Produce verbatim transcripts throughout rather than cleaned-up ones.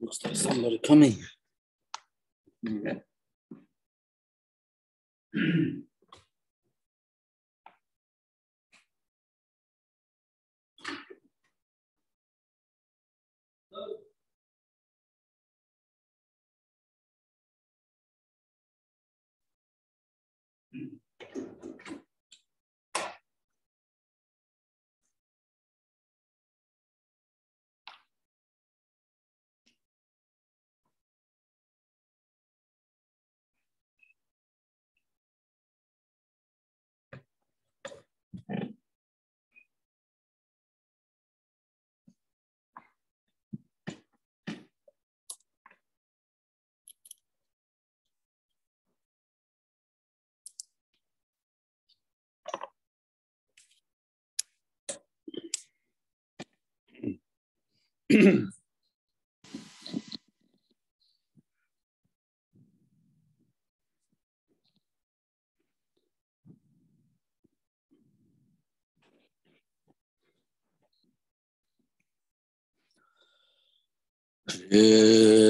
Looks like somebody coming.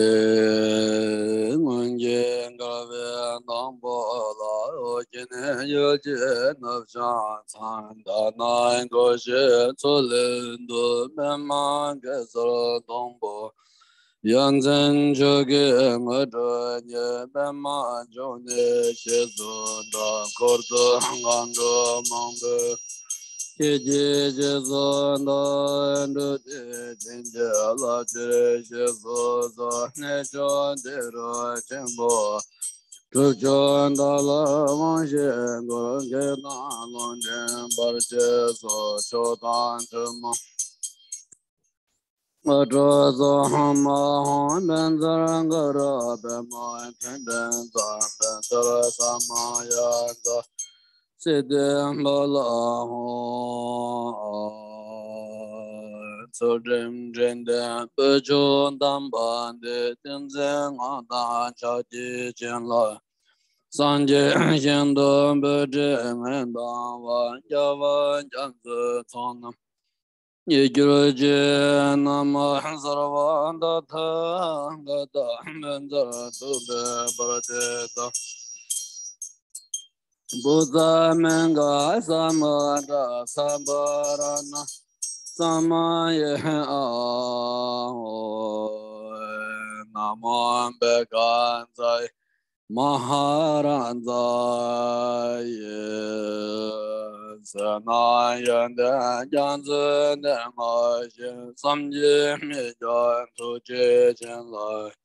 རེད། སྔོན་གྱི་འགལ་བའི་དང་པོ་ལ། ཨོ་རྒྱན་ཡུལ་གྱི་རྣམ་བྱང་མཚན། ད་ནི་གོ་ཞིང་ཚུལ་ལས་འདུལ། པདྨ་གེ་སར་སྡོང་པོ། ཡ་མཚན་མཆོག་གི་དངོས་གྲུབ་བརྙེས། པདྨ་འབྱུང་གནས་ཞེས་སུ་གྲགས། འཁོར་དུ་མཁའ་འགྲོ་མང་པོས་ཁྱེད་ཀྱི་རྗེས་སུ་བདག་འགྲོ་སྟེ། བྱིན་གྱིས་བརླབ་ཕྱིར་གཤེགས་སུ་གསོལ། གནས་མཆོག་འདི་རུ་ཆེན་པོ་སྒྲུབ་མཆོག་བདག་ལ་དབང་བཞི་སྒོར། བགེགས་དང་ལུང་བསྟན་བར་ཆད་སོགས། མཆོག་དང་ཐུན་མོང་དངོས་གྲུབ་སྩོལ། མ་ཧོ་བཛྲ་ག་ར་པདྨ། མཐུ་ལྡན་ཙཀྲ་པདྨ། ཡ་མཛའ་སིདྡྷི་ཕ་ལ་ཧོ། ཚུལ་ཁྲིམས་དྲན་ལྡན་བུ་ཆུང་དམ་པ་འདི། ཏིང་འཛིན་དངོས་དང་ཕྱག་རྒྱའི་བྱིན་རླབས། སངས་རྒྱས་ཞིང་དུ་འབོད་སྒྲའི་ངོས་དང་བ། རྒྱལ་བ་རྒྱ་མཚོའི་ཚོགས་རྣམས་ཉིད་གྱུར་ཅིག། ན་མོ་སརྦ་དྷཱ་ཏ་ག་ཏ་བཛྲ་ཐུབ་པའི་བར་དེ་དང་། བུ་ཚ་མི་འགག་ས་མུ་དྲ་ས་བ་ར་ཎ་ས་མ་ཡེ་ཨ་ཧོ། ན་མོ་བེ་ཀ་ཛ་ཡེ་མ་ཧཱ་རཱ་ཛ་ཡེ། ཟས་སྣ་ཡོན་ཏན་རྒྱ་མཚོའི་གཏིང་ལ་བཞེས། བསམ་གྱིས་མི་ཁྱབ་ཐུགས་རྗེའི་བྱིན་རླབས།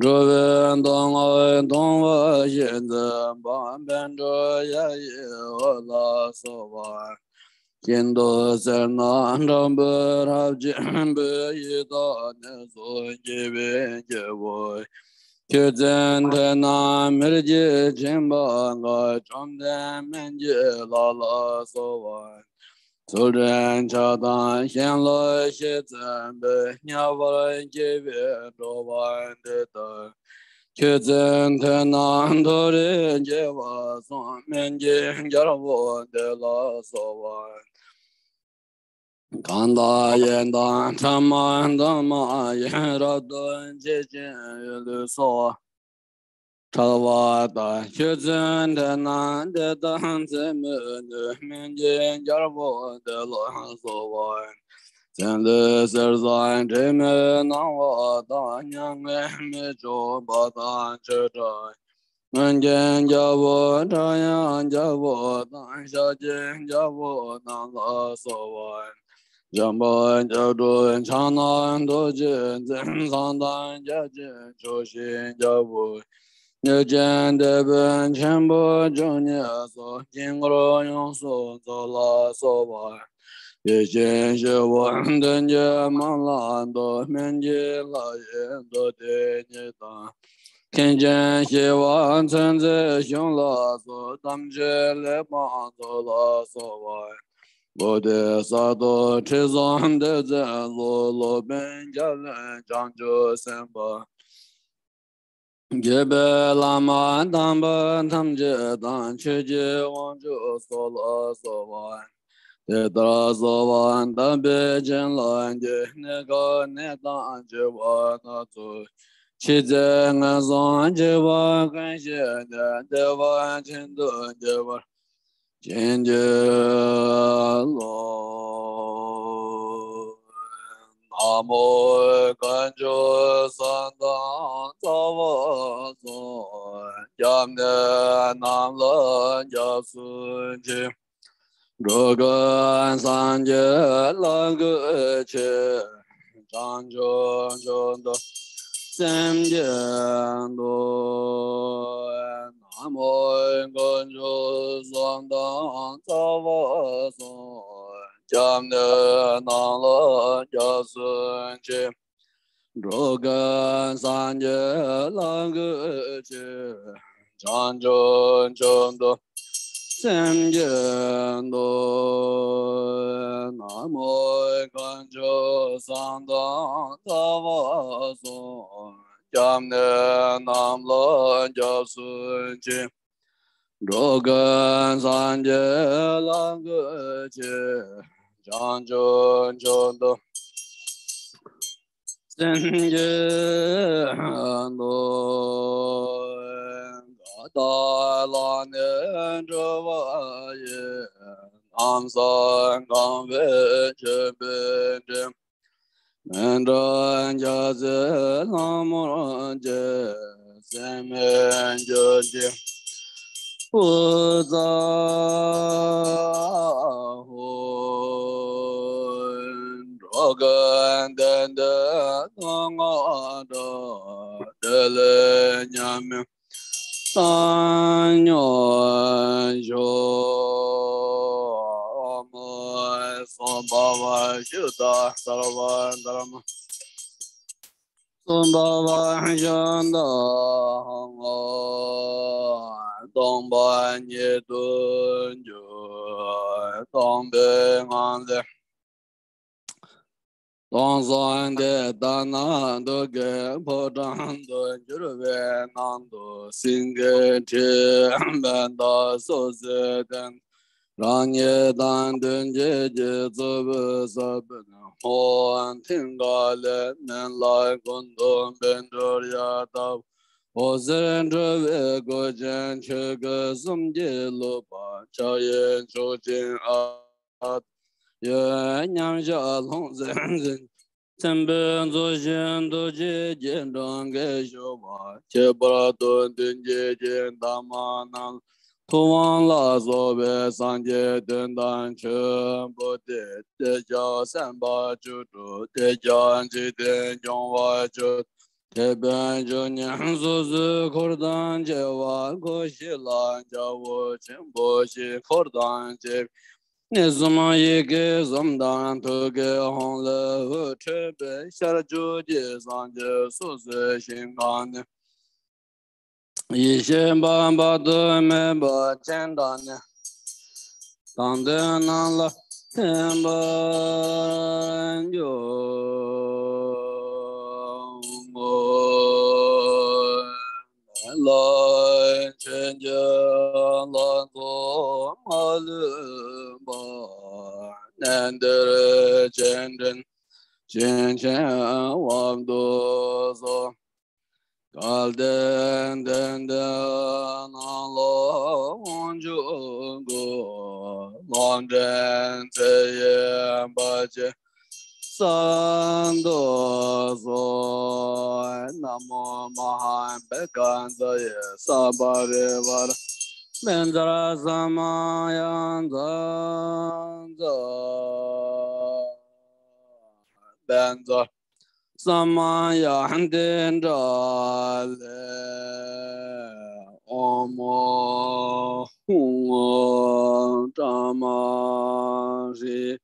འགྲོ་བའི་སྡུག་བསྔལ་གདུང་བ་ཞི་མཛད་པ། བཻ་ཌཱུརྱ་ཡི་འོད་ལ་སོགས་པ། ཤིན་ཏུ་སེར་སྣ་དྲག་པོས་རབ་བརྒྱན་པའི། ཡི་དྭགས་ནད་སོགས་ཀྱིས་བགེགས་བསྐྱེད་པའི། ཁྱེད་མཚན་ཐོས་ན་མིར་གྱིས་ཕྱིན་པ་འགག། བཅོམ་ལྡན་སྨན་གྱི་བླ་ལ་སོགས་པ། ཚུལ་ཁྲིམས་ཆགས་དང་ཞེན་ལོག་ཞེ་བཙན་པས། དམྱལ་བར་སྐྱེ་བའི་འགྲོ་བ་འདི་དག། ཁྱེད་མཚན་ཐོས་ན་མཐོ་རིས་སྐྱེ་བར་སོམས། སྨན་གྱི་རྒྱལ་པོ་དེ་ལ་སོགས་པ། གང་དག་ཡི་དྭགས་ཕྲ་མ་འདབ་མ་ཡིན། རབ་ཏུ་འབྱེད་ཅིང་ཡིད་ལུས་གསོ་བར་ཕྲག་པ་དང་། ཁྱེད་མཚན་ཐོས་ན་དེ་དག་འཚེ་མི་ནུས། སྨན་གྱི་རྒྱལ་པོ་དེ་ལ་སོགས་པ། མཚན་ལས་གསེར་ཟངས་དྲི་མེད་སྣང་བ་དང་། མྱ་ངན་མི་འབྱུང་བ་དང་ཆོས་སྒྲ། སྔོན་གྱི་རྒྱལ་པོ་སྒྲ་དབྱངས་རྒྱལ་པོ་དང་། ཞལ་གྱི་རྒྱལ་པོ་རྣམས་ལ་སོགས་པ། འཇམ་དཔལ་སྐྱབས་འགྲོ་ཕྱག་ན་རྡོ་རྗེ་འཛིན། མཚན་དང་རྒྱ་ཆེན་ཕྱོགས་བཞིའི་རྒྱལ་པོ། མྱུར་ཅན་དེད་དཔོན་ཆེན་པོ་བཅུ་གཉིས་སོགས། དཀྱིལ་འཁོར་ཡོངས་སུ་རྫོགས་ལ་སོགས་པ། དེ་བཞིན་གཤེགས་པ་མདུན་བསྐྱེད་མ་ལ་བསྟོད། སྨན་གྱི་བླ་ཡི་མདོ་སྡེ་ཉིད་དང་། མཁན་ཆེན་ཞི་བ་འཚོ་མཛད་གཞུང་ལ་སོགས། དམ་ཆོས་གླེགས་བམ་ཚོགས་ལ་སོགས་པ། བོ་དྷི་ས་ཏྭ་ཁྲི་སྲོང་ལྡེ་བཙན་སོགས། སློབ་དཔོན་བརྒྱ་ལས་བྱང་ཆུབ་སེམས་དཔའ། དགྱེས་པའི་བླ་མ་དམ་པ་ཐམས་ཅད་དང་། ཆོས་ཀྱི་དབང་ཕྱུག་སོགས་ལ་སོགས་པ། དེ་ལྟར་གསོལ་བ་འདེབས་པའི་བྱིན་རླབས་ཀྱིས། གནས་སྐབས་ནད་དང་བཅས་པ་སྣ་ཚོགས། ཕྱི་ཚེ་ངན་སོང་འཆི་བ་ཀུན་ཞི་ནས། བདེ་བ་ཅན་དུ་འགྱུར་བར་བྱིན་གྱིས་རློབས། ན་མོ་དཀོན་མཆོག་གསུམ་དང་རྩ་བ་གསུམ། སྐྱབས་གནས་རྣམས་ལ་སྐྱབས་སུ་མཆི། འགྲོ་ཀུན་སངས་རྒྱས་ལ་གུས་ཕྱིར། བྱང་ཆུབ་མཆོག་ཏུ་སེམས་བསྐྱེད་དོ། ན་མོ་དཀོན་མཆོག་གསུམ་དང་རྩ་བ་གསུམ། སྐྱབས་གནས་རྣམས་ལ་སྐྱབས་སུ་མཆི། འགྲོ་ཀུན་སངས་རྒྱས་ལ་གུས་ཕྱིར། བྱང་ཆུབ་མཆོག་ཏུ་སེམས་བསྐྱེད་དོ། ན་མོ་དཀོན་མཆོག་གསུམ་དང་རྩ་བ་གསུམ། སྐྱབས་གནས་རྣམས་ལ་སྐྱབས་སུ་མཆི། འགྲོ་ཀུན་སངས་རྒྱས་ལ་གུས་ཕྱིར། བྱང་ཆུབ་མཆོག་ཏུ་སེམས་བསྐྱེད་དོ། གང་དག་བླངས་ནས་བགྲོད་པ་ཡི། ལམ་སྲང་གང་བས་ཆོད་པའི་འབྲས། མི་འབྲལ་རྒྱལ་སྲས་ལྷ་མོར་བཅས། སེམས་མེད་རྒྱུད་ཀྱི་བུ་ཚ་ཧོ། འགྲོ་ཀུན་བདེ་འདོད་ཐོབ་ངེས་འགྲོ། བདེ་ལེགས་མཉམ་མེད་བཏང་སྙོམས་ཤོག། སྭ་བྷཱ་ཝ་ཤུདྡྷ་སརྦ་དྷརྨ། སྭ་བྷཱ་ཝ་ཤུདྡྷ་ཧོ། སྟོང་པ་ཉིད་དུ་འགྱུར། སྟོང་པའི་ངང་ལས་སྟོང་གསུམ་འདི་ལྟ་ན་སྡུག་གི་ཕོ་བྲང་དུ་གྱུར་པའི་ནང་དུ། སེང་གེའི་ཁྲི་བས་མདའ་སོ་སོའི་སྟེང་། རང་ཉིད་དང་མཐུན་བྱེད་ཀྱི་གཙོ་བོའི་ས་བོན་ཧཱུྃ་མཐིང་ག་ལས་མཎྜལ་ཀུན་ཏུ་བཻ་ཌཱུརྱ་ལྟ་བུ་འོད་ཟེར་འཕྲོ་བའི་སྐུ་ཅན། ཆོས་གོས་གསུམ་གྱིས་བཀླུབས་པ་ཕྱག་གཡས་མཆོག་སྦྱིན་ཨ། གཡོན་མཉམ་བཞག་ལྷུང་བཟེད་འཛིན། སྲིན་པོའི་མཛུབ་བཞིན་རྡོ་རྗེ་རྒྱན་དྲུག་གིས་བཞུགས་པ། ཁྱད་པར་དུ་མདུན་བསྐྱེད་ཀྱི་འདབ་མ་རྣམས་ལ་ཐུབ་དབང་ལ་སོགས་པའི་སངས་རྒྱས་བསྟན་དང་ཆོས་པོ་ཏི། དེ་རྒྱ་སེམས་དཔའ་བཅུ་དྲུག་དེ་རྒྱ་འཇིག་རྟེན་སྐྱོང་བ་བཅུ། དེད་དཔོན་བཅུ་གཉིས་སོ་སོའི་འཁོར་དང་བཅས་པ། འཁོར་བཞི་ལ་རྒྱལ་པོ་ཆེན་པོ་བཞི། འཁོར་དང་བཅས་པའི་གནས་གསུམ་ཡི་གེ་གསུམ་དང་། ཐུགས་ཀའི་ཧཱུྃ་ལས་འོད་འཕྲོས་པའི་ཤར་ཕྱོགས་ཀྱི་སངས་རྒྱས་སོ་སོའི་ཞིང་ཁམས་ནས། ཡེ་ཤེས་འབར་བ་དུ་མེད་པ་སྤྱན་དྲངས་ནས། དང་ལྡན་རྣམས་ལ་ཕན་པར་གྱུར་ཅིག། ལྷར་བཅས་ཀྱི་ལྷ་ཚོགས་མ་ལུས་པ། གནས་འདིར་སྤྱན་འདྲེན་བྱིན་ཆེན་དབབ་ཏུ་གསོལ། སྐལ་ལྡན་དད་ལྡན་རྣམས་ལ་དབང་ཕྱུག་གུ། ལམ་འདྲེན་ཚེ་ཡི་བར་ཆད་སེལ་དུ་གསོལ། ན་མོ་མ་ཧཱ་བེ་ཀ་ཛ་ཡེ་ས་པ་རི་ཝཱ་ར་བཛྲ་ས་མ་ཡ་ཛ་ཛ་བཛྲ་ས་མ་ཡ་ཏི་ཏྲ་ལེ། ཨོཾ་ཧཱུྃ་ཏྲ་མ་ཧྲཱིཿ་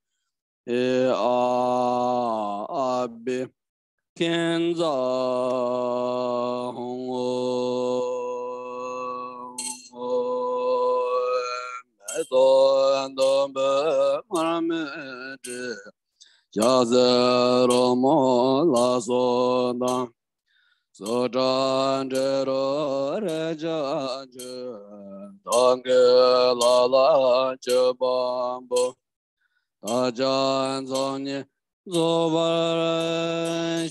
ཨ་ཨ་བྷི་ཥིཉྩ་ཧཱུྃ། མེ་ཏོག་བདུག་སྤོས་མར་མེ་དྲི། ཞལ་ཟས་རོལ་མོ་ལ་སོགས་དང་། སོགས་ཀྱང་འབྲས་རོ་རེག་བྱ་ཆོས། དོན་གྱི་ལ་ལ་སྤྱོད་པ་པོ། བདག་ཀྱང་ཚོགས་གཉིས་རྫོགས་པར་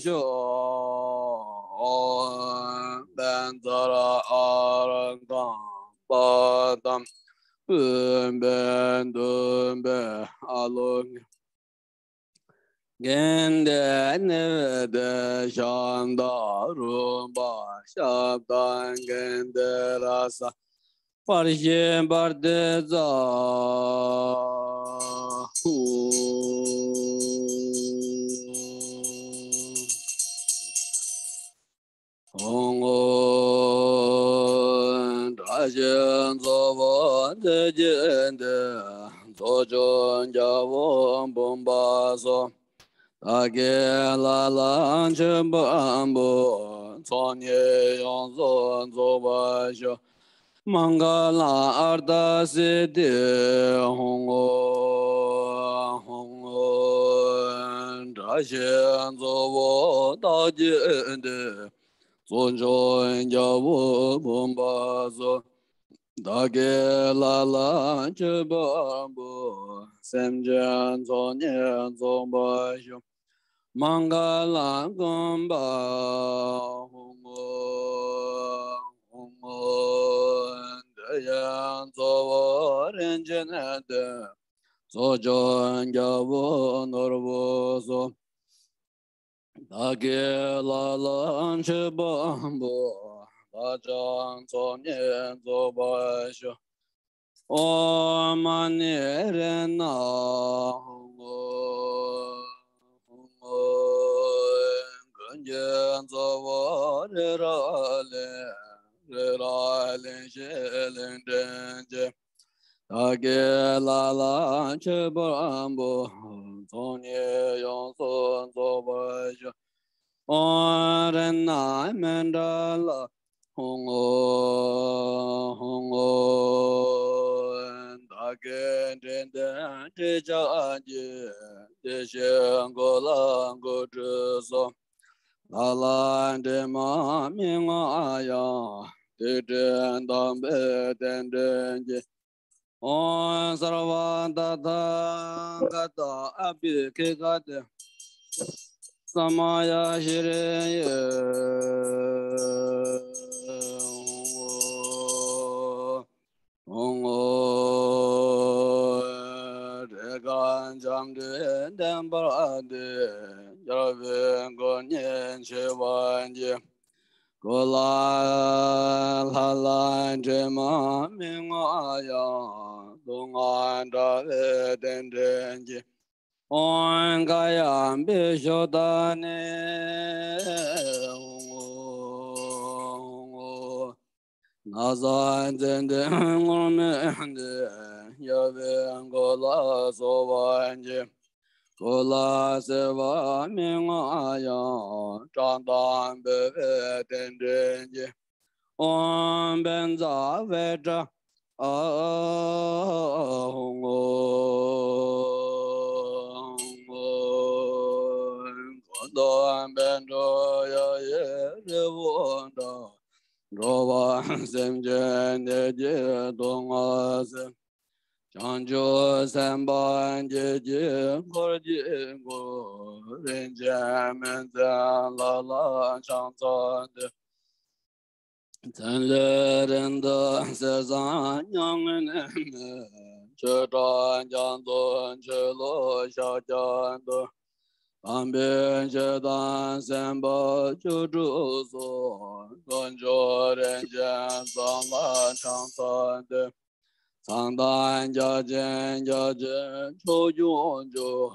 ཤོག། པཉྩ་ར་ཨརྒྷཾ་པཱདྱཾ་བྷཱུ་མིཿ་དྷཱུ་པེ་ཨ་ལོ་ཀེ་ནྡྷེ་ནཻ་ཝི་དྱ་ཤ་དྷཱ་རོ་པ་ཤབྡ་ཀེ་ནྡྷེ་ར་སཾ་སྤར་ཤེ་པར་ཏེ་ཙ། ཧཱུྃ་ཧཱུྃ་ཧཱུྃ། དགྲ་བཞི་ཚོགས་པོ་རྩེ་གཅིག་ཏུ། ཚོགས་མཆོག་རྒྱལ་པོ་འབུམ་པ་སོགས། བདག་གིས་ལ་ལ་མཆོད་པ་འབུལ། ཚོགས་གཉིས་ཡོངས་སུ་རྫོགས་པར་ཤོག། མངྒ་ལཾ་ཨཱརྠ་སིདྡྷི། ཧཱུྃ་ཧཱུྃ་ཧཱུྃ། དགྲ་བཞི་ཚོགས་པོ་རྟག་གཅིག་ཏུ། ཚོགས་མཆོག་རྒྱལ་པོ་འབུམ་པ་སོགས། བདག་གིས་ལ་ལ་མཆོད་པ་འབུལ། སེམས་ཅན་ཚོགས་གཉིས་རྫོགས་པར་ཤོག། མངྒ་ལཾ་ཀུམྦྷ། ཧཱུྃ་ཧཱུྃ། དེ་ཡི་ཚོགས་པོ་རིན་ཆེན་གཏེར། ཚོགས་མཆོག་རྒྱལ་པོ་ནོར་བུ་སོགས། བདག་གིས་ལ་ལ་མཆོད་པ་འབུལ། བདག་ཀྱང་ཚོགས་གཉིས་རྫོགས་པར་ཤོག། ཨོཾ་མ་ཎི་རཏྣ། ཧཱུྃ་ཧཱུྃ། ཀུན་གྱི་ཚོགས་པོ་རི་རབ་གླིང་། རི་རབ་གླིང་བཞི་གླིང་ཕྲན་གྱི། བདག་གིས་ལ་ལ་མཆོད་པ་འབུལ། ཚོགས་གཉིས་ཡོངས་སུ་རྫོགས་པར་ཤོག། ཨོཾ་རཏྣ་མཎྜལ། ཧཱུྃ་ཧཱུྃ། བདག་གིས་དྲི་ལྡན་དྲི་ཆབ་ཀྱིས། དེ་བཞིན་གོས་ལ་གོས་དྲུབ་སོགས། ལ་ལ་དྲི་མ་མི་མངའ་ཡང་། དེ་དྲི་དམ་པའི་རྟེན་འབྲེལ་གྱིས། ཨོཾ་སརྦ་ཏ་ཐཱ་ག་ཏ་ཨ་བྷི་ཥིག་ཁ་ཏེ་ས་མ་ཡ་ཤྲི་ཡེ། ཧཱུྃ་ཧཱུྃ། དྲི་གང་འཇམ་དྲི་ལྡན་པར་བསྟོད། རྒྱལ་པོའི་མགོན་ཉིད་མཆོད་པར་བགྱི། གོས་ལ་ལ་ལ་དྲི་མ་མི་མངའ་ཡང་། སྡུག་བསྔལ་བྲལ་བའི་རྟེན་འབྲེལ་གྱིས། ཨོཾ་ཀཱ་ཡཾ་པི་ཤོ་ད་ནི། ཧཱུྃ་ཧཱུྃ། ན་བཟའ་ཙན་དན་ངུར་སྨྲིག་འདི། རྒྱལ་པོའི་གོས་ལ་གསོལ་བར་བགྱི། གོས་ལ་སེར་བ་མི་མངའ་ཡང་། བཀྲག་མདངས་འཕེལ་བའི་རྟེན་འབྲེལ་གྱིས། ཨོཾ་བཛྲ་བྷ་དྲ། ཨཱཿཧཱུྃ་ཧཱུྃ། སྐུ་མདོག་དཔལ་འབྲུག་གཡུ་ཡི་རི་བོ་འདྲ། འགྲོ་བ་སེམས་ཅན་ནད་ཀྱི་སྡུག་བསྔལ་སེལ། བྱང་ཆུབ་སེམས་དཔའ་བརྒྱད་ཀྱི་འཁོར་གྱིས་བསྐོར། རིན་ཆེན་སྨན་མཚོའི་ལ་ལ་ཕྱག་འཚལ་ཏེ། ཚེ་ལས་རིང་དུ་གསེར་སྲང་མྱ་ངན་མེད། ཆོས་གྲགས་རྒྱ་མཚོ་ཆུ་ལུད་ཤཱཀྱ་ཐུབ། དམ་པའི་ཆོས་དང་སེམས་དཔའ་བཅུ་དྲུག་སོགས། དཀོན་མཆོག་རིན་ཆེན་གསུམ་ལ་ཕྱག་འཚལ་ཏེ། མཚན་དང་རྒྱ་ཆེན་རྒྱ་ཆེན་ཕྱོགས་བཅུར་འཇུག།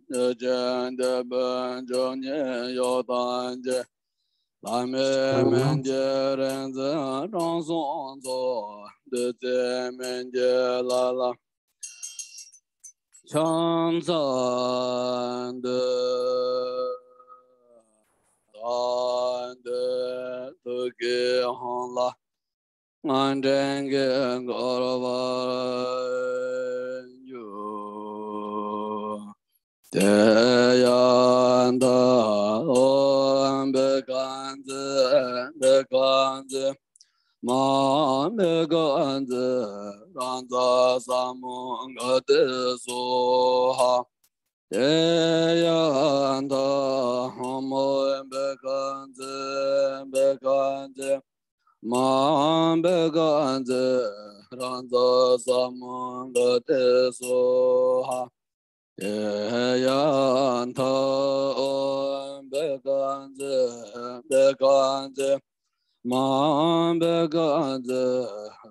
གནོད་སྦྱིན་སྡེ་དཔོན་བཅུ་གཉིས་གཡོ་དང་བཅས། བླ་མའི་སྨན་གྱི་རིག་འཛིན་དྲང་སྲོང་ཚོགས། བདུད་རྩིའི་སྨན་གྱི་ལ་ལ་ཕྱག་འཚལ་ཏེ། བདག་འདི་ཐུགས་ཀྱི་ཧཱུྃ་ལ་སྔགས་ཕྲེང་གིས་བསྐོར་བར་འགྱུར། ཏདྱ་ཐཱ། ཨོཾ་བྷཻ་ཥ་ཛྱེ་བྷཻ་ཥ་ཛྱེ་མ་ཧཱ་བྷཻ་ཥ་ཛྱེ་རཱ་ཛ་ས་མུདྒ་ཏེ་སྭཱ་ཧཱ། དེ་ཡང་དག་ཨོཾ་བྷཻ་ཥ་ཛྱེ་བྷཻ་ཥ་ཛྱེ་མ་ཧཱ་བྷཻ་ཥ་ཛྱེ་རཱ་ཛ་ས་མུདྒ་ཏེ་སྭཱ་ཧཱ། དེ་ཡང་དག་ཨོཾ་བྷཻ་ཥ་ཛྱེ་བྷཻ་ཥ་ཛྱེ་མ་ཧཱ་བྷཻ་ཥ་ཛྱེ་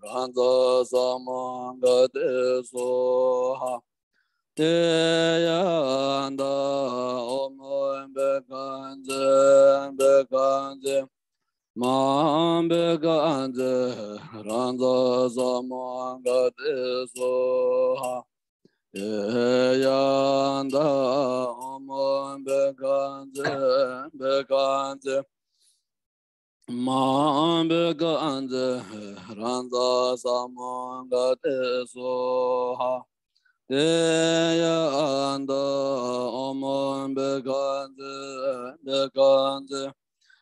རཱ་ཛ་ས་མུདྒ་ཏེ་སྭཱ་ཧཱ། དེ་ཡང་དག་ཨོཾ་བྷཻ་ཥ་ཛྱེ་བྷཻ་ཥ་ཛྱེ་མ་ཧཱ་བྷཻ་ཥ་ཛྱེ་རཱ་ཛ་ས་མུདྒ་ཏེ་སྭཱ་ཧཱ། དེ་ཡང་དག་ཨོཾ་བྷཻ་ཥ་ཛྱེ་བྷཻ་ཥ་ཛྱེ་མ་ཧཱ་བྷཻ་ཥ་ཛྱེ་རཱ་ཛ་ས་མུདྒ་ཏེ་སྭཱ་ཧཱ། དེ་ཡང་དག་ཨོཾ་བྷཻ་ཥ་ཛྱེ་བྷཻ་ཥ་ཛྱེ་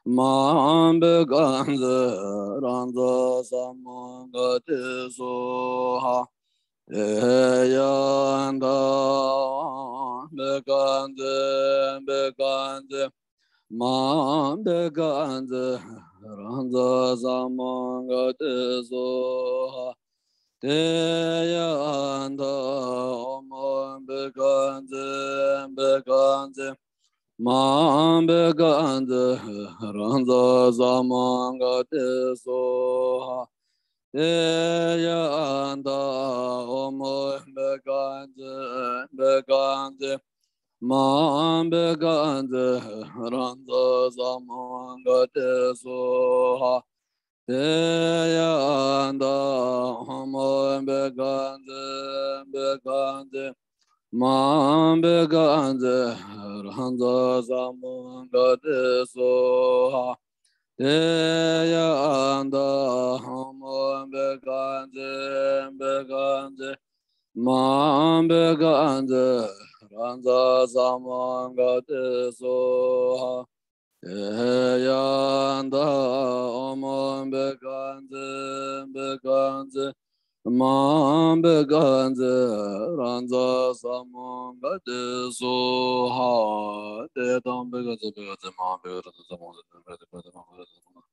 མ་ཧཱ་བྷཻ་ཥ་ཛྱེ་རཱ་ཛ་ས་མུདྒ་ཏེ་སྭཱ་ཧཱ། དེ་ཡང་དག་ཨོཾ་བྷཻ་ཥ་ཛྱེ་བྷཻ་ཥ་ཛྱེ་མ་ཧཱ་བྷཻ་ཥ་ཛྱེ་རཱ་ཛ་ས་མུདྒ་ཏེ་སྭཱ་ཧཱ། དེ་ཡང་དག་ཨོཾ་བྷཻ་ཥ་ཛྱེ་བྷཻ་ཥ་ཛྱེ་མ་ཧཱ་བྷཻ་ཥ་ཛྱེ་རཱ་ཛ་ས་མུདྒ་ཏེ་སྭཱ་ཧཱ། དེ་ཡང་དག་ཨོཾ་བྷཻ་ཥ་ཛྱེ་བྷཻ་ཥ་ཛྱེ་མ་ཧཱ་བྷཻ་ཥ་ཛྱེ་རཱ་ཛ་ས་མུདྒ་ཏེ་སྭཱ་ཧཱ། དེ་ཡང་དག་ཨོཾ་བྷཻ་ཥ་ཛྱེ་བྷཻ་ཥ་ཛྱེ་མ་ཧཱ་བྷཻ་ཥ་ཛྱེ་རཱ་ཛ་ས་མུདྒ་ཏེ་སྭཱ་ཧཱ། དེ་ཡང་དག་ཨོཾ་བྷཻ་ཥ་ཛྱེ་བྷཻ་ཥ་ཛྱེ་མ་ཧཱ་བྷཻ་ཥ་ཛྱེ་རཱ་ཛ་ས་མུདྒ་ཏེ་སྭཱ་ཧཱ། དེ་ཡང་དག་ཨོཾ་བྷཻ་ཥ་ཛྱེ་བྷཻ་ཥ་ཛྱེ་མ་ཧཱ་བྷཻ་ཥ་ཛྱེ་རཱ་ཛ་ས་མུདྒ་ཏེ་སྭཱ་ཧཱ། དེ་དང་བྷཻ་ཥ་ཛྱེ་བྷཻ་ཥ་ཛྱེ་མ་ཧཱ་བྷཻ་ཥ་ཛྱེ་རཱ་ཛ་ས་མུདྒ་ཏེ་སྭཱ་ཧཱ།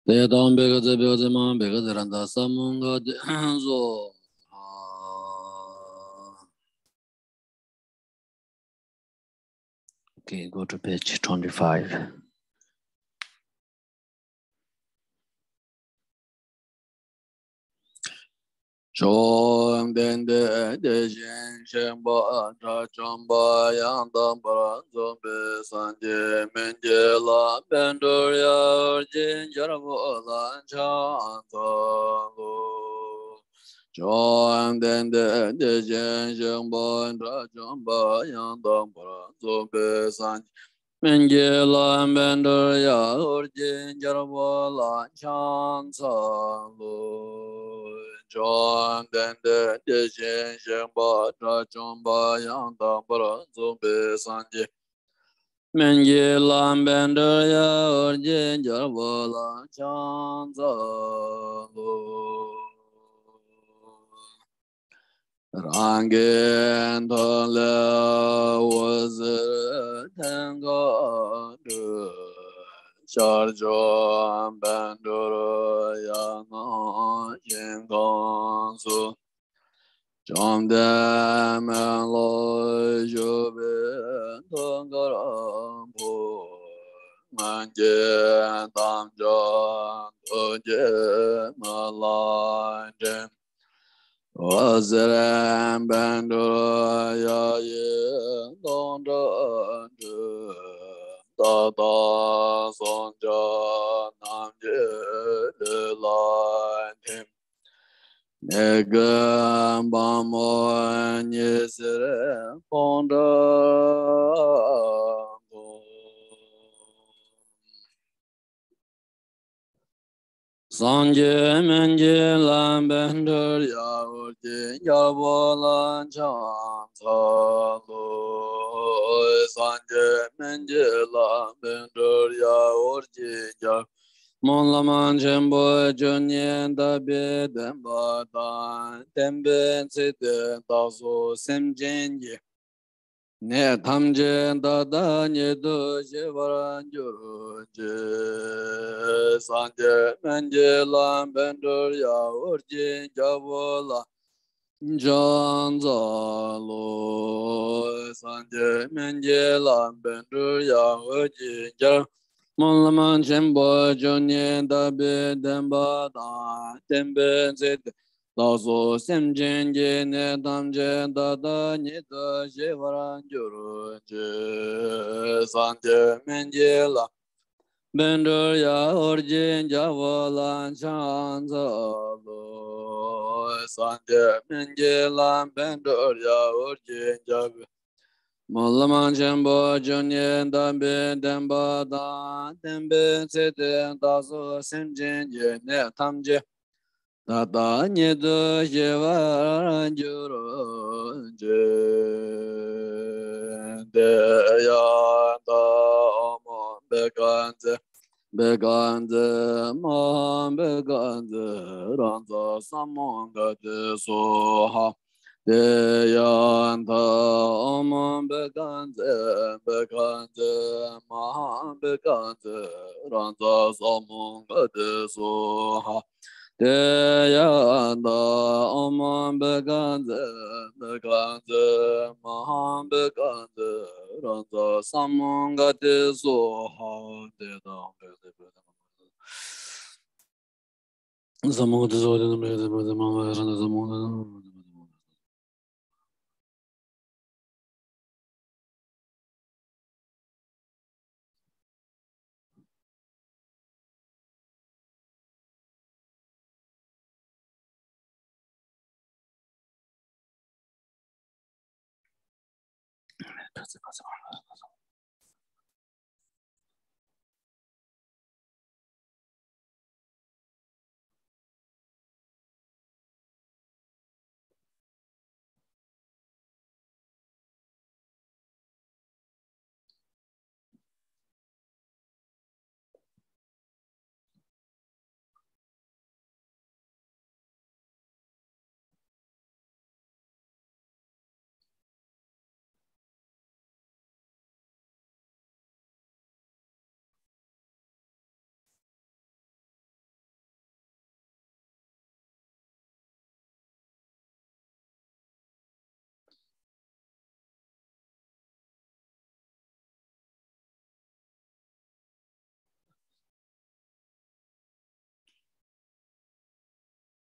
དེ་དང་བེག་ཙེ་བེག་ཙེ་མ་བེག་ཙེ་ར་མདའ་ས་མུ་ག་དེ་ཟོ། Okay, go to page twenty-five. བཅོམ་ལྡན་འདས་དེ་བཞིན་གཤེགས་པ་དགྲ་བཅོམ་པ་ཡང་དག་པར་རྫོགས་པའི་སངས་རྒྱས་མི་འགྱུར་ལ་བཻ་ཌཱུརྱ་ཨོ་རྒྱན་རྒྱལ་པོ་ལ་ཕྱག་འཚལ་ལོ། བཅོམ་ལྡན་འདས་དེ་བཞིན་གཤེགས་པ་དགྲ་བཅོམ་པ་ཡང་དག་པར་རྫོགས་པའི་སངས་རྒྱས་མི་འགྱུར་ལ་བཻ་ཌཱུརྱ་ཨོ་རྒྱན་རྒྱལ་པོ་ལ་ཕྱག་འཚལ་ལོ། བཅོམ་ལྡན་འདས་དེ་བཞིན་གཤེགས་པ་དགྲ་བཅོམ་པ་ཡང་དག་པར་རྫོགས་པའི་སངས་རྒྱས་མི་འགྱུར་ལ་བཻ་ཌཱུརྱ་ཨོ་རྒྱན་རྒྱལ་པོ་ལ་ཕྱག་འཚལ་ལོ། རང་གི་ཐོག་ལས་འོད་ཟེར་ཐིམ་ཁ་སྤྲོས། ཤར་ཕྱོགས་བཻ་ཌཱུརྱ་ནག་ཞིང་ཁམས་སུ། བཅོམ་ལྡན་མེ་ལོང་བཞུགས་པའི་ཐོག་ཁར་ སྔོན་གྱི་དམ་ཆོས་ཐུགས་བསྐྱེད་མི་ལ་འདྲེན། འོད་ཟེར་བཻ་ཌཱུརྱ་ཡི་སྟོང་གྲོགས་སྤྲུལ། ད་ལྟ་བསམ་བྱ་རྣམས་ཀྱི་ལུས་ལ་ཐིམ། མི་བསྐྱོད་པདྨོ་ཉི་ཟེར་སྤངས་བྲག་ཏུ། སངས་རྒྱས་སྨན་གྱི་བླ་བཻ་ཌཱུརྱ་ཨོ་རྒྱན་རྒྱལ་པོ་ལ་ཕྱག་འཚལ་ལོ། སངས་རྒྱས་སྨན་གྱི་བླ་བཻ་ཌཱུརྱ་ཨོ་རྒྱན་རྒྱལ་སྨོན་ལམ་ཆེན་པོ་བཅུ་གཉིས་དག་པའི་བདེན་པ་དང་། བདེན་པའི་ཚིག་དེ་དག་སོགས་སེམས་ཅན་གྱི་ནད་ཐམས་ཅད་ད་ལྟ་ཉིད་དུ་ཞི་བར་གྱུར་ཅིག། སངས་རྒྱས་སྨན་གྱི་བླ་བཻ་ཌཱུརྱ་ཨོ་རྒྱན་རྒྱལ་པོ་ལ་ཕྱག་འཚལ་ལོ། སངས་རྒྱས་སྨན་གྱི་བླ་བཻ་ཌཱུརྱ་ཨོ་རྒྱན་རྒྱལ་སྨོན་ལམ་ཆེན་པོ་བཅུ་གཉིས་དག་པའི་བདེན་པ་དང་། བདེན་པའི་ཚིག་དེ་དག་སོགས་སེམས་ཅན་གྱི་ནད་ཐམས་ཅད་ད་ལྟ་ཉིད་དུ་ཞི་བར་གྱུར་ཅིག། སངས་རྒྱས་སྨན་གྱི་བླ་བཻ་ཌཱུརྱ་ཨོ་རྒྱན་རྒྱལ་པོ་ལ་ཕྱག་འཚལ་ལོ། སངས་རྒྱས་སྨན་གྱི་བླ་བཻ་ཌཱུརྱ་ཨོ་རྒྱན་རྒྱལ་པོའི་སྨོན་ལམ་ཆེན་པོ་བཅུ་གཉིས་དག་པའི་བདེན་པ་དང་། བདེན་པའི་ཚིག་དེ་དག་སོགས་སེམས་ཅན་གྱི་ནད་ཐམས་ཅད་ད་ལྟ་ཉིད་དུ་ཞི་བར་གྱུར་ཅིག། དེ་ཡང་ད་ཨོཾ་བྷཻ་ཥ་ཛྱེ་བྷཻ་ཥ་ཛྱེ་མ་ཧཱ་བྷཻ་ཥ་ཛྱེ་རཱ་ཛ་ས་མུདྒ་ཏེ་སྭཱ་ཧཱ། དེ་ཡང་ད་ཨོཾ་བྷཻ་ཥ་ཛྱེ་བྷཻ་ཥ་ཛྱེ་མ་ཧཱ་བྷཻ་ཥ་ཛྱེ་རཱ་ཛ་ས་མུདྒ་ཏེ་སྭཱ་ཧཱ། དེ་ཡང་ད་ཨོཾ་བྷཻ་ཥ་ཛྱེ་བྷཻ་ཥ་ཛྱེ་མ་ཧཱ་བྷཻ་ཥ་ཛྱེ་རཱ་ཛ་ས་མུདྒ་ཏེ་སྭཱ་ཧཱ། དེ་ཡང་ད་ཨོཾ་བྷཻ་ཥ་ཛྱེ་བྷཻ་ཥ་ཛྱེ་མ་ཧཱ་བྷཻ་ཥ་ཛྱེ་རཱ་ཛ་ས་མུདྒ་ཏེ་སྭཱ་ཧཱ།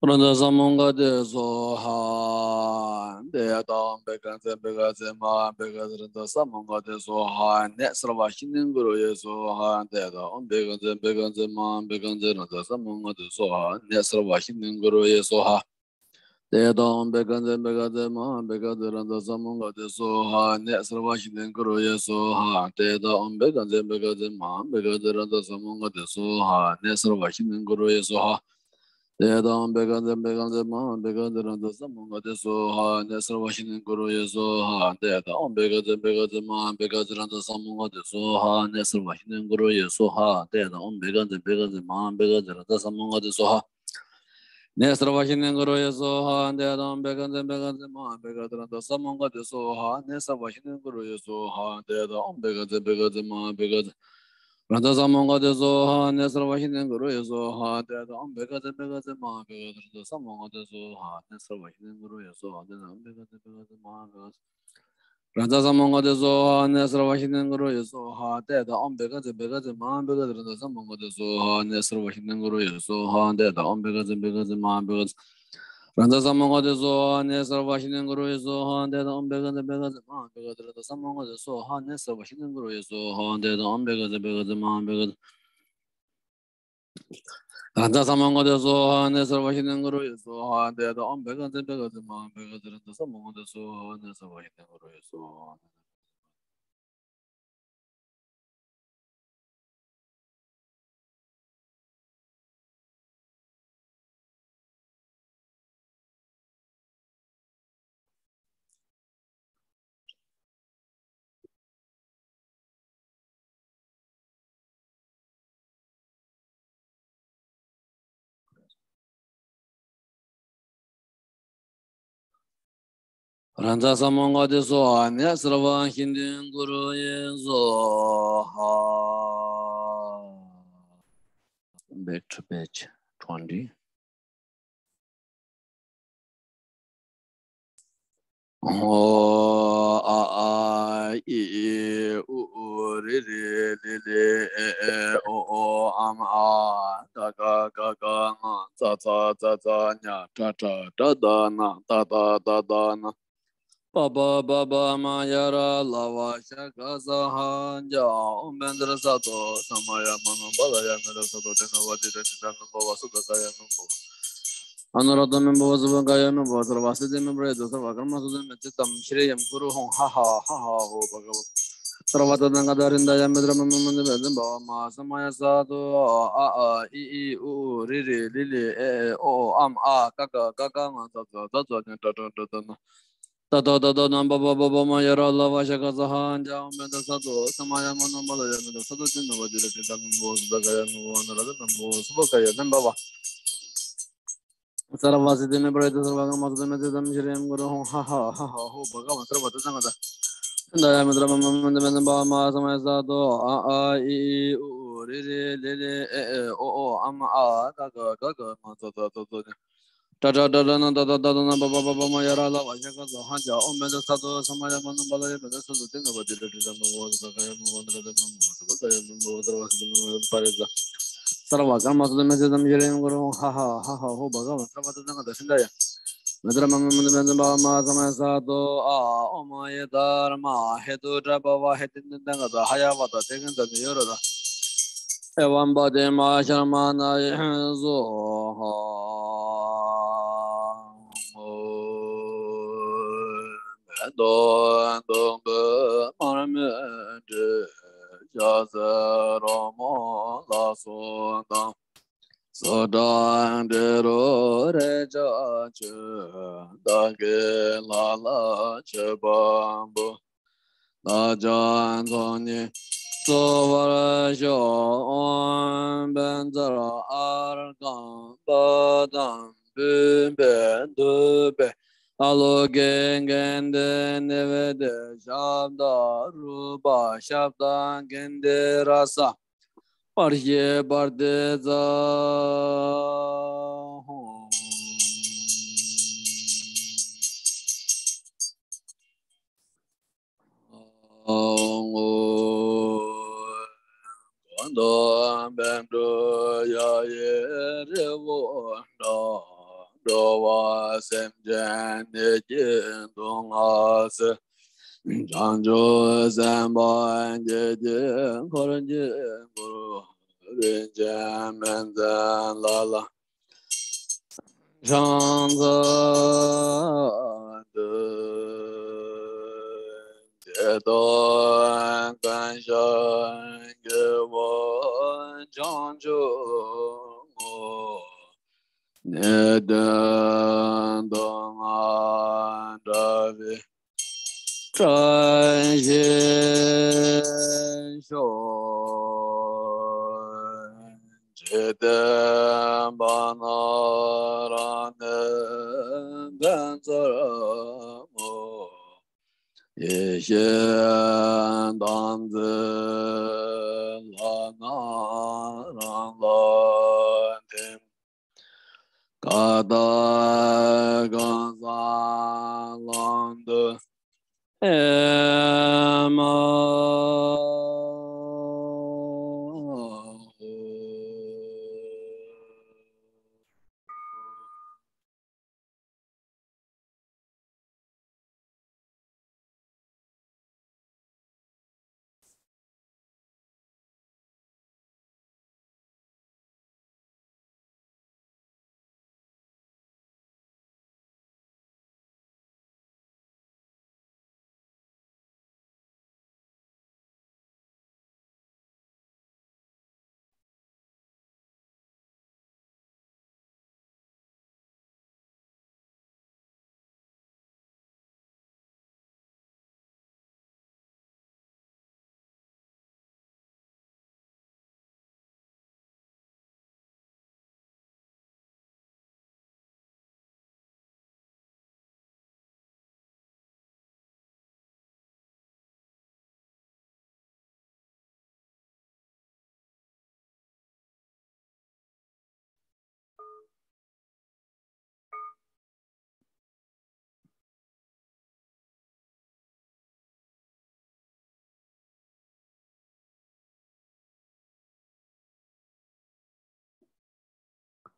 རཱ་ཛ་ས་མུདྒ་ཏེ་སྭཱ་ཧཱ། དེ་ཡང་ད་ཨོཾ་བྷཻ་ཥ་ཛྱེ་བྷཻ་ཥ་ཛྱེ་མ་ཧཱ་བྷཻ་ཥ་ཛྱེ་རཱ་ཛ་ས་མུདྒ་ཏེ་སྭཱ་ཧཱ། ནད་གསར་བ་ཞི་ནི་གུ་རུ་ཡེ་སྭཱ་ཧཱ། དེ་ཡང་ད་ཨོཾ་བྷཻ་ཥ་ཛྱེ་བྷཻ་ཥ་ཛྱེ་མ་ཧཱ་བྷཻ་ཥ་ཛྱེ་རཱ་ཛ་ས་མུདྒ་ཏེ་སྭཱ་ཧཱ། ནད་གསར་བ་ཞི་ནི་གུ་རུ་ཡེ་སྭཱ་ཧཱ། དེ་ཡང་ད་ཨོཾ་བྷཻ་ཥ་ཛྱེ་བྷཻ་ཥ་ཛྱེ་མ་ཧཱ་བྷཻ་ཥ་ཛྱེ་རཱ་ཛ་ས་མུདྒ་ཏེ་སྭཱ་ཧཱ། ནད་གསར་བ་ཞི་ནི་གུ་རུ་ཡེ་སྭཱ་ཧཱ། དེ་ཡང་ད་ཨོཾ་བྷཻ་ཥ་ཛྱེ་བྷཻ་ཥ་ཛྱེ་མ་ཧཱ་བྷཻ་ཥ་ཛྱེ་རཱ་ཛ་ས་མུདྒ་ཏེ་སྭཱ་ཧཱ། ནད་གསར་བ་ཞི་ནི་གུ་རུ་ཡེ་སྭཱ་ཧཱ། དེ་ཡང་ད་ཨོཾ་བྷཻ་ཥ་ཛྱེ་བྷཻ་ཥ་ཛྱེ་མ་ཧཱ་བྷཻ་ཥ་ཛྱེ་རཱ་ཛ་ས་མུདྒ་ཏེ་སྭཱ་ཧཱ། ནད་གསར་བ་ཞི་ནི་གུ་རུ་ཡེ་སྭཱ་ཧཱ། དེ་ཡང་ད་ཨོཾ་བྷཻ་ཥ་ཛྱེ་བྷཻ་ཥ་ཛྱེ་མ་ཧཱ་བྷཻ་ཥ་ཛྱེ་རཱ་ཛ་ས་མུདྒ་ཏེ་སྭཱ་ཧཱ། ནད་གསར་བ་ཞི་ནི་གུ་རུ་ཡེ་སྭཱ་ཧཱ། དེ་ཡང་ད་ཨོཾ་བྷཻ་ཥ་ཛྱེ་བྷཻ་ཥ་ཛྱེ་མ་ཧཱ་བྷཻ་ཥ་ཛྱེ་རཱ་ཛ་ས་མུདྒ་ཏེ་སྭཱ་ཧཱ། ནད་གསར་བ་ཞི་ནི་གུ་རུ་ཡེ་སྭཱ་ཧཱ། དེ་ཡང་ད་ཨོཾ་བྷཻ་ཥ་ཛྱེ་བྷཻ་ཥ་ཛྱེ་མ་ཧཱ་བྷཻ་ཥ་ཛྱེ་རཱ་ཛ་ས་མུདྒ་ཏེ་སྭཱ་ཧཱ། ནད་གསར་བ་ཞི་ནི་གུ་རུ་ཡེ་སྭཱ་ཧཱ། དེ་ཡང་ད་ཨོཾ་བྷཻ་ཥ་ཛྱེ་བྷཻ་ཥ་ཛྱེ་མ་ཧཱ་བྷཻ་ཥ་ཛྱེ་ རཱ་ཛ་ས་མུདྒ་ཏེ་སྭཱ་ཧཱ། གནས་གསར་པ་ཞི་བདེའི་གུ་རུ་ཡེ་སྭཱ་ཧཱ། ཏདྱ་ཨོཾ་བྷཻ་ཥ་ཛྱེ་བྷཻ་ཥ་ཛྱེ་མ་ཧཱ་བྷཻ་ཥ་ཛྱེ། རཱ་ཛ་ས་མུདྒ་ཏེ་སྭཱ་ཧཱ། གནས་གསར་པ་ཞི་བདེའི་གུ་རུ་ཡེ་སྭཱ་ཧཱ། ཏདྱ་ཨོཾ་བྷཻ་ཥ་ཛྱེ་བྷཻ་ཥ་ཛྱེ་མ་ཧཱ་བྷཻ་ཥ་ཛྱེ། རཱ་ཛ་ས་མུདྒ་ཏེ་སྭཱ་ཧཱ། གནས་གསར་པ་ཞི་བདེའི་གུ་རུ་ཡེ་སྭཱ་ཧཱ། ཏདྱ་ཨོཾ་བྷཻ་ཥ་ཛྱེ་བྷཻ་ཥ་ཛྱེ་མ་ཧཱ་བྷཻ་ཥ་ཛྱེ། རཱ་ཛ་ས་མུདྒ་ཏེ་སྭཱ་ཧཱ། གནས་གསར་པ་ཞི་བདེའི་གུ་རུ་ཡེ་སྭཱ་ཧཱ། ཏདྱ་ཨོཾ་བྷཻ་ཥ་ཛྱེ་བྷཻ་ཥ་ཛྱེ་མ་ཧཱ་བྷཻ་ཥ་ཛྱེ། རཱ་ཛ་ས་མུདྒ་ཏེ་སྭཱ་ཧཱ། གནས་གསར་པ་ཞི་བདེའི་གུ་རུ་ཡེ་སྭཱ་ཧཱ། ཏདྱ་ཨོཾ་བྷཻ་ཥ་ཛྱེ་བྷཻ་ཥ་ཛྱེ་མ་ཧཱ་བྷཻ་ཥ་ཛྱེ། རཱ་ཛ་ས་མུདྒ་ཏེ་སྭཱ་ཧཱ། གནས་གསར་པ་ཞི་བདེའི་གུ་རུ་ཡེ་སྭཱ་ཧཱ། ཏདྱ་ཨོཾ་བྷཻ་ཥ་ཛྱེ་བྷཻ་ཥ་ཛྱེ་མ་ཧཱ་བྷཻ་ཥ་ཛྱེ། རཱ་ཛ་ས་མུདྒ་ཏེ་སྭཱ་ཧཱ། གནས་གསར་པ་ཞི་བདེའི་གུ་རུ་ཡེ་སྭཱ་ཧཱ། ཏདྱ་ཨོཾ་བྷཻ་ཥ་ཛྱེ་བྷཻ་ཥ་ཛྱེ་མ་ཧཱ་བྷཻ་ཥ་ཛྱེ། རཱ་ཛ་ས་མུདྒ་ཏེ་སྭཱ་ཧཱ། གནས་གསར་པ་ཞི་བདེའི་གུ་རུ་ཡེ་སྭཱ་ཧཱ། རཱ་ཛ་ས་མུདྒ་ཏེ་སྭཱ་ཧཱ། གནས་གསར་པ་ཞི་བདེའི་གུ་རུ་ཡེ་སྭཱ་ཧཱ། Back to page twenty. ཨོ་ཨ་ཨ་ཨི་ཨི་ཨུ་ཨུ་རི་རི་ལི་ལི་ཨེ་ཨེ་ཨོ་ཨོ་ཨམ་ཨ། ཏ་ཀ་ཀ་ཀ་ང་། ཙ་ཙ་ཙ་ཙ་ཉ། ཏྲ་ཏྲ་ཏྲ་ཏྲ་ན། ཏ་ཏ་ཏ་ཏ་ན། པ་པ་བ་བ་མ་ཡ་ར་ལ་བ་ཤ་ག་ས་ཧ་ཛྙ། ཨོཾ་བཻ་དྷཱ་ར་སཏྭ། ས་མ་ཡ་མ་ནུ་བ་ལ་ཡ་མེ་དྷཱ་སཏྭ། ཏེ་ན་བ་ཏི་ཏ་ནི་ད་ནུ་བ་བ་སུ་ཏ་ཀ་ཡ་ནུ་བ་བ། ཨ་ནུ་ར་ཏ་མེ་བྷ་བ་སུ་བ་ཀ་ཡ་ནུ་བ་བ། སརྦ་སིདྡྷི་མེ་པྲ་ཡེ་ཏུ། སརྦ་ཀརྨ་སུ་དྷརྨ་ཙིཏྟཾ་ཤྲེཡ་ཀུ་རུ་ཧཱུྃ། ཧ་ཧ་ཧ་ཧ་ཧོ་བྷ་ག་བ། སརྦ་ཏ་ཐཱ་ག་ཏ་ཧྲྀ་ད་ཡ་མེ་ཏྲ་མ་མ་མ་ནུ་བེ་ཛ་བ་མ། ས་མ་ཡ་སཏྭ། ཨ་ཨ་ཨི་ཨི་ཨུ་ཨུ་རི་རི་ལི་ལི་ཨེ་ཨེ་ཨོ་ཨོ་ཨམ་ཨ། ཀ་ཀ་ཀ་ཀ་ང་། ཙ་ཙ་ཙ་ཙ་ཉ། ཏྲ་ཏྲ་ཏྲ་ཏྲ་ན། ཏ་ཏ་ཏ་ཏ་ན། པ་པ་བ་བ་མ་ཡ་ར་ལ་བ་ཤ་ག་ས་ཧ་ཛྙ། ཨོཾ་བཻ་དྷཱ་ར་སཏྭ། ས་མ་ཡ་མ་ནུ་བ་ལ་ཡ་མེ་དྷཱ་སཏྭ། ཏེ་ན་བ་ཏི་ཏ་ནི་ད་ནུ་བ་བ་སུ་ཏ་ཀ་ཡ་ནུ་བ་བ། ཨ་ནུ་ར་ཏ་ནུ་བ་བ་སུ་བ་ཀ་ཡ་ནུ་བ་བ། སརྦ་སིདྡྷི་མེ་པྲ་ཡེ་ཏུ། སརྦ་ཀརྨ་སུ་དྷརྨ་ཙིཏྟཾ་ཤྲེཡ་ཀུ་རུ་ཧཱུྃ། ཧ་ཧ་ཧ་ཧ་ཧོ་བྷ་ག་བ། སརྦ་ཏ་ཐཱ་ག་ཏ་ཧྲྀ་ད་ཡ་མེ་ཏྲ་མ་མ་མ་ནུ་བེ་ཛ་བ་མ། ས་མ་ཡ་སཏྭ། ཨ་ཨ་ཨི་ཨི་ཨུ་ཨུ་རི་རི་ལི་ལི་ཨེ་ཨེ་ཨོ་ཨོ་ཨམ་ཨ། ཀ་ཀ་ཀ་ཀ་ང་། ཙ་ཙ་ཙ་ཙ་ཉ། ཏྲ་ཏྲ་ཏྲ་ཏྲ་ན། ཏ་ཏ་ཏ་ཏ་ན། པ་པ་བ་བ་མ་ཡ་ར་ལ་བ་ཤ་ག་ས་ཧ་ཛྙ། ཨོཾ་བཻ་དྷཱ་ར་སཏྭ། ས་མ་ཡ་མ་ནུ་བ་ལ་ཡ་མེ་དྷཱ་སཏྭ། ཏེ་ན་བ་ཏི་ཏ་ནི་ད་ནུ་བ་བ་སུ་ཏ་ཀ་ཡ་ནུ་བ་བ། ཨ་ནུ་ར་ཏ་ནུ་བ་བ་སུ་བ་ཀ་ཡ་ནུ་བ་བ། སརྦ་སིདྡྷི་མེ་པྲ་ཡེ་ཏུ། སརྦ་ཀརྨ་སུ་དྷརྨ་ཙིཏྟཾ་ཤྲེཡ་ཀུ་རུ་ཧཱུྃ། ཧ་ཧ་ཧ་ཧ་ཧོ་བྷ་ག་བ། སརྦ་ཏ་ཐཱ་ག་ཏ་ཧྲྀ་ད་ཡ་མེ་ཏྲ་མ་མ་མ་ནུ་བེ་ཛ་བ་མ། ས་མ་ཡ་སཏྭ། ཨ་ཨོཾ་ཡེ་དྷརྨཱ་ཧེ་ཏུ་ཏྲ་བྷ་བ་ཧེ་ཏི་ནི་ཏ་ག་ཏ་ཧ་ཡ་བ་ཏ་ཏེ་ག་ཏ་ནི་ཡོ་རོ་ཏ། ཨེ་ཝཾ་པ་ཏེ་མ་ཤརྨ་ནཱ་ཡེ་སྭཱ་ཧཱ། མེ་ཏོག་བདུག་སྤོས་མར་མེ་དྲི། ཞལ་ཟས་རོལ་མོ་ལ་སོགས་དང་། སོ་བྲང་འབྲས་རོ་རེག་བྱ་ཆོས། བདག་གིས་ལྷ་ལ་མཆོད་པ་འབུལ། བདག་ཀྱང་ཚོགས་གཉིས་སྩོལ་བར་ཤོག། ཨོཾ་བཛྲ་ཨཱརྠ་པདྨ་བཱིམ་བི་དྷུ་པེ་ཨཱ་ལོ་ཀེ་ཀན་ཏེ་ནི་བི་ཏེ་ཤབྡ་རཱུ་པ་ཤབྡ་ཀན་ཏེ་རཱ་ས་པར་ཤི་པར་ཏི་ཙ་ཧཱུྃ། གོས་དང་པཎ་གྲུབ་ཡ་ཡི་རི་བོ་འདྲ། འགྲོ་བ་སེམས་ཅན་ནད་ཀྱིས་གདུང་བ་སེལ། བྱང་ཆུབ་སེམས་དཔའ་བརྒྱད་ཀྱིས་འཁོར་གྱིས་བསྐོར། རིན་ཆེན་སྨན་མཚོ་ལ་ལ་ཕྱག་འཚལ་ཏེ། བདེ་སྟོང་མགོན་ཤར་རྒྱལ་པོ་བྱང་ཆུབ་ངོ་། ནད་གདོན་སྡུག་བསྔལ་བྲལ་བའི་བཀྲ་ཤིས་ཤོག། འཇིག་རྟེན་པ་ན་ར་ནི་ཕན་མཚར་མོ། ཡེ་ཤེས་དྭངས་བརྩེ་ལྷ་ན་ ཨ་ཏ་གང་ཟག་ལམ་དུ་ཨེ་མ།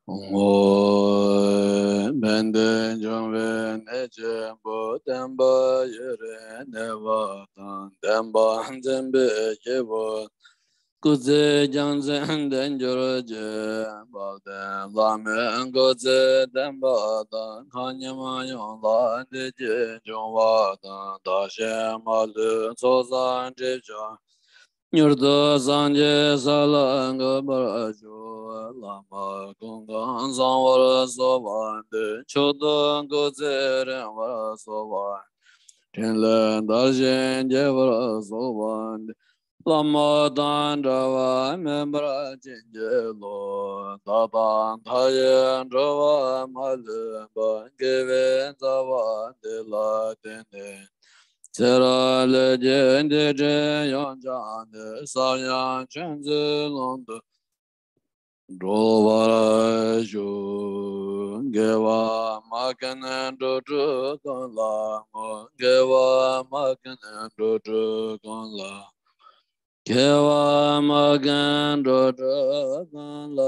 ངོ་། དཔལ་ལྡན་འབྱུང་བའི་གནས་ཆེན་པོ། བསྟན་པ་ཡུན་རིང་གནས་པ་དང་། བསྟན་པ་འཛིན་པའི་སྐྱེས་བུ། སྐུ་ཚེ་རྒྱལ་མཚན་ལྡན་གྱུར་ཅིག་དཔལ་ལྡན་བླ་མའི་སྐུ་ཚེ་བརྟན་པ་དང་། མཁའ་མཉམ་ཡོངས་ལ་བདེ་སྐྱིད་འབྱུང་བ་དང་། བདག་གཞན་མ་ལུས་ཚོགས་བསགས་སྒྲིབ་སྦྱངས། མྱུར་དུ་སངས་རྒྱས་ས་ལ་འགོད་པར་ཤོག་བླ་མ་ཀུན་དགའ་གསང་བར་གསོལ་བ་འདེབས། མཆོག་ཏུ་སྐུ་ཚེ་རིང་བར་གསོལ་བ། ཕྲིན་ལས་དར་ཞིང་རྒྱས་པར་གསོལ་བ་འདེབས། བླ་མ་དང་འབྲལ་བ་མེད་པར་བྱིན་གྱིས་རློབས། བདག་དང་མཐའ་ཡས་འགྲོ་བ་མ་ལུས་པ། དགེ་བའི་རྩ་བ་འདི་ལ་བརྟེན་ནས། ཚེ་རབས་ལས་ཀྱི་སྡིག་སྒྲིབ་ཡོངས་བྱང་ནས། ས་ཡང་ཆོས་འཛིན་ཀློང་དུ་འགྲོ་བར་ཤོག་དགེ་བ་མ་མཁན་འགྲོ་དྲུག་ཀུན་ལ་བསྔོ། དགེ་བ་མ་མཁན་འགྲོ་དྲུག་ཀུན་ལ། དགེ་བ་མ་མཁན་འགྲོ་དྲུག་ཀུན་ལ།